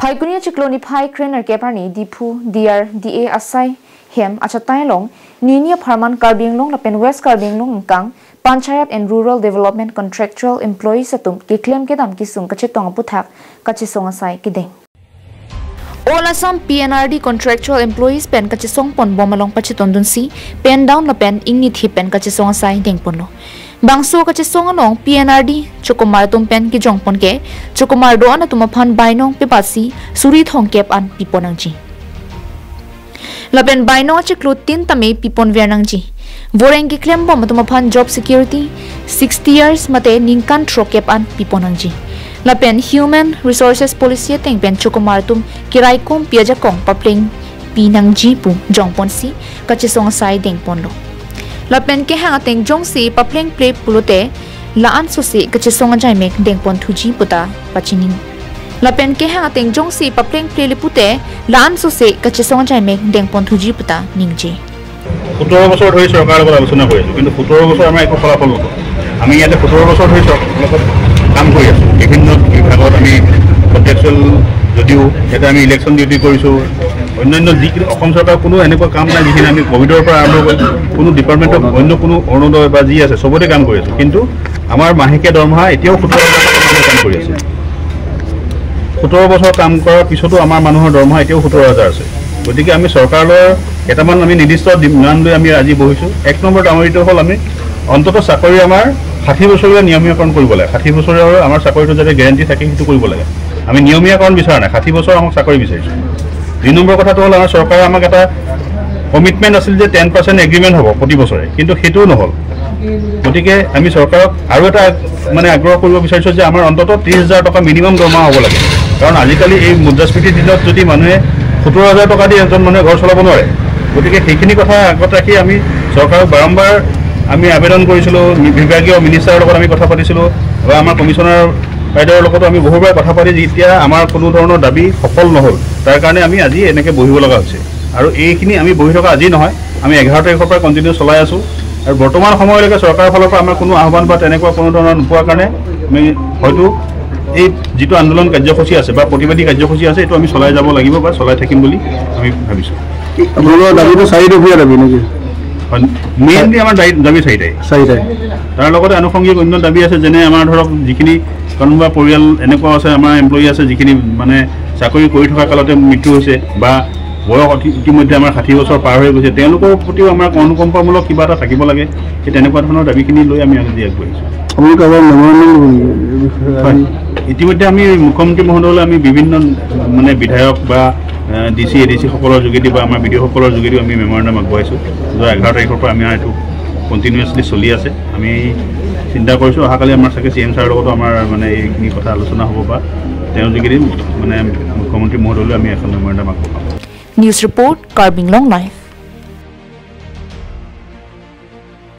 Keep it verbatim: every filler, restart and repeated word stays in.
Phaikuni achiklo niphai kre-nerkep arni Diphu D R D A asai hem achatai along nini apharman Karbi Anglong lapen West Karbi Anglong angkang Panchayat and Rural Development Contractual Employees atum keklem kedam kesung kachetong aputhak kachesong asai kedeng. All Assam P N R D contractual employees pen kachesong ponbom along pachetongdunsi pen down lapen ingnithip pen kachesong asai dengponlo. Bangso kachesong along P N R D chokomar atum pen kejongpon ke chokomar do-an atum aphan bainong pepasi suri thomkep an pipon nangji. Lapen bainong achiklo tin tame pipon ver nangji. Voreng keklembom atum aphan job security sixty years mate ningkan throkep an pipon nangji. Lapen Human Resources Policy ateng pen chokomar atum keraikom pi ajakong paplengpi nangji pu jongponsi kachesong asai dengponlo. Lapen kehang ateng jongsi paplengple pulote la-an sose kachesong ajaimek dengponthuji puta pachini. Lapen kehang ateng jongsi paplengplele pute la-an sose kachesong ajaimek dengponthuji puta ningje. সোতৰ বছৰ ধৰি চৰকাৰৰ লগত আলোচনা কৰি আছোঁ, কিন্তু সোতৰ বছৰ আমাৰ একো ফলাফল নহ'ল। আমি ইয়াতে সোতৰ বছৰ ধৰি চৰকাৰৰ লগত কাম কৰি আছোঁ। বিভিন্ন বিভাগত আমি কণ্ট্ৰেকচুৱেল যদিও ইয়াতে আমি ইলেকশ্যন ডিউটি কৰিছোঁ, অন্যান্য যিকোনো অসম চৰকাৰৰ কোনো এনেকুৱা কাম নাই যিখিনি আমি ক'ভিডৰ পৰা আৰম্ভ কৰি কোনো ডিপাৰ্টমেণ্টত অন্য কোনো অৰুণোদয় বা যি আছে চবতে কাম কৰি আছোঁ, কিন্তু আমাৰ মাহেকীয়া দৰমহা এতিয়াও সোতৰ হাজাৰ টকা আমি কাম কৰি আছোঁ। সোতৰ বছৰ কাম কৰাৰ পিছতো আমাৰ মানুহৰ দৰমহা এতিয়াও সোতৰ হাজাৰ আছে। গতিকে আমি চৰকাৰৰ কেইটামান আমি নিৰ্দিষ্ট ডিমাণ্ড লৈ আমি আজি বহিছোঁ। এক নম্বৰ ডাঙৰ ইটো হ'ল আমি অন্ততঃ চাকৰি আমাৰ ষাঠি বছৰীয়া নিয়মীয়াকৰণ কৰিব লাগে। ষাঠি বছৰীয়া আমাৰ চাকৰিটো যাতে গেৰেণ্টি থাকে সেইটো কৰিব লাগে। আমি নিয়মীয়াকৰণ বিচৰা নাই, ষাঠি বছৰ আমাক চাকৰি বিচাৰিছোঁ। দুই নম্বৰ কথাটো হ'ল আমাৰ চৰকাৰে আমাক এটা কমিটমেণ্ট আছিল যে টেন পাৰ্চেণ্ট এগ্ৰিমেণ্ট হ'ব প্ৰতি বছৰে, কিন্তু সেইটোও নহ'ল। গতিকে আমি চৰকাৰক আৰু এটা মানে আগ্ৰহ কৰিব বিচাৰিছোঁ যে আমাৰ অন্ততঃ ত্ৰিছ হাজাৰ টকা মিনিমাম দৰমহা হ'ব লাগে, কাৰণ আজিকালি এই মুদ্ৰাস্ফীতিৰ দিনত যদি মানুহে সোতৰ হাজাৰ টকা দি এজন মানুহে ঘৰ চলাব নোৱাৰে। গতিকে সেইখিনি কথা আগত ৰাখি আমি চৰকাৰক বাৰম্বাৰ আমি আবেদন কৰিছিলোঁ, মি- বিভাগীয় মিনিষ্টাৰৰ লগত আমি কথা পাতিছিলোঁ বা আমাৰ কমিশ্যনাৰ বাইদেউৰ লগতো আমি বহুবাৰ কথা পাতি যেতিয়া আমাৰ কোনো ধৰণৰ দাবী সফল নহ'ল, তাৰ কাৰণে আমি আজি এনেকৈ বহিব লগা হৈছে। আৰু এইখিনি আমি বহি থকা আজি নহয়, আমি এঘাৰ তাৰিখৰ পৰা কণ্টিনিউ চলাই আছোঁ। আৰু বৰ্তমান সময়লৈকে চৰকাৰৰ ফালৰ পৰা আমাৰ কোনো আহ্বান বা তেনেকুৱা কোনো ধৰণৰ নোপোৱাৰ কাৰণে আমি হয়তো এই যিটো আন্দোলন কাৰ্যসূচী আছে বা প্ৰতিবাদী কাৰ্যসূচী আছে, এইটো আমি চলাই যাব লাগিব বা চলাই থাকিম বুলি আমি ভাবিছোঁ। আপোনালোকৰ দাবীটো চাৰি দফীয়া দাবী নেকি? মেইনলি আমাৰ দাবী, দাবী চাৰিটাই। চাৰিটাই। তাৰ লগতে আনুষংগিক অন্য দাবী আছে, যেনে আমাৰ ধৰক যিখিনি কোনোবা পৰিয়াল এনেকুৱা আছে, আমাৰ এমপ্লয়ী আছে যিখিনি মানে চাকৰি কৰি থকা কালতে মৃত্যু হৈছে বা বয়স অতি- ইতিমধ্যে আমাৰ ষাঠি বছৰ পাৰ হৈ গৈছে, তেওঁলোকৰ প্ৰতিও আমাৰ অনুকম্পামূলক কিবা এটা থাকিব লাগে। সেই তেনেকুৱা ধৰণৰ দাবীখিনি লৈ আমি আজি আগবাঢ়িছোঁ। আপোনালোকে এবাৰ মেমৰেণ্ডাম দিব নেকি এই বিষয়ে? হয়। আমি ইতিমধ্যে আমি মুখ্যমন্ত্ৰী মহোদয়লৈ আমি বিভিন্ন মানে বিধায়ক বা ডি চি, এ ডি চিসকলৰ যোগেদি বা আমাৰ বি ডি অ'সকলৰ যোগেদিও আমি মেমৰেণ্ডাম আগবঢ়াইছোঁ। যোৱা এঘাৰ তাৰিখৰ পৰা আমাৰ এইটো কণ্টিনিউৱাছলি চলি আছে। আমি চিন্তা কৰিছোঁ অহাকালি আমাৰ চাগে চি এম ছাৰৰ লগতো আমাৰ মানে এইখিনি কথা আলোচনা হ'ব বা তেওঁৰ যোগেদি মানে মুখ্যমন্ত্ৰী মহোদয়লৈ আমি এখন মেমৰেণ্ডাম আগবঢ়াম। News report, Karbi Anglong Live.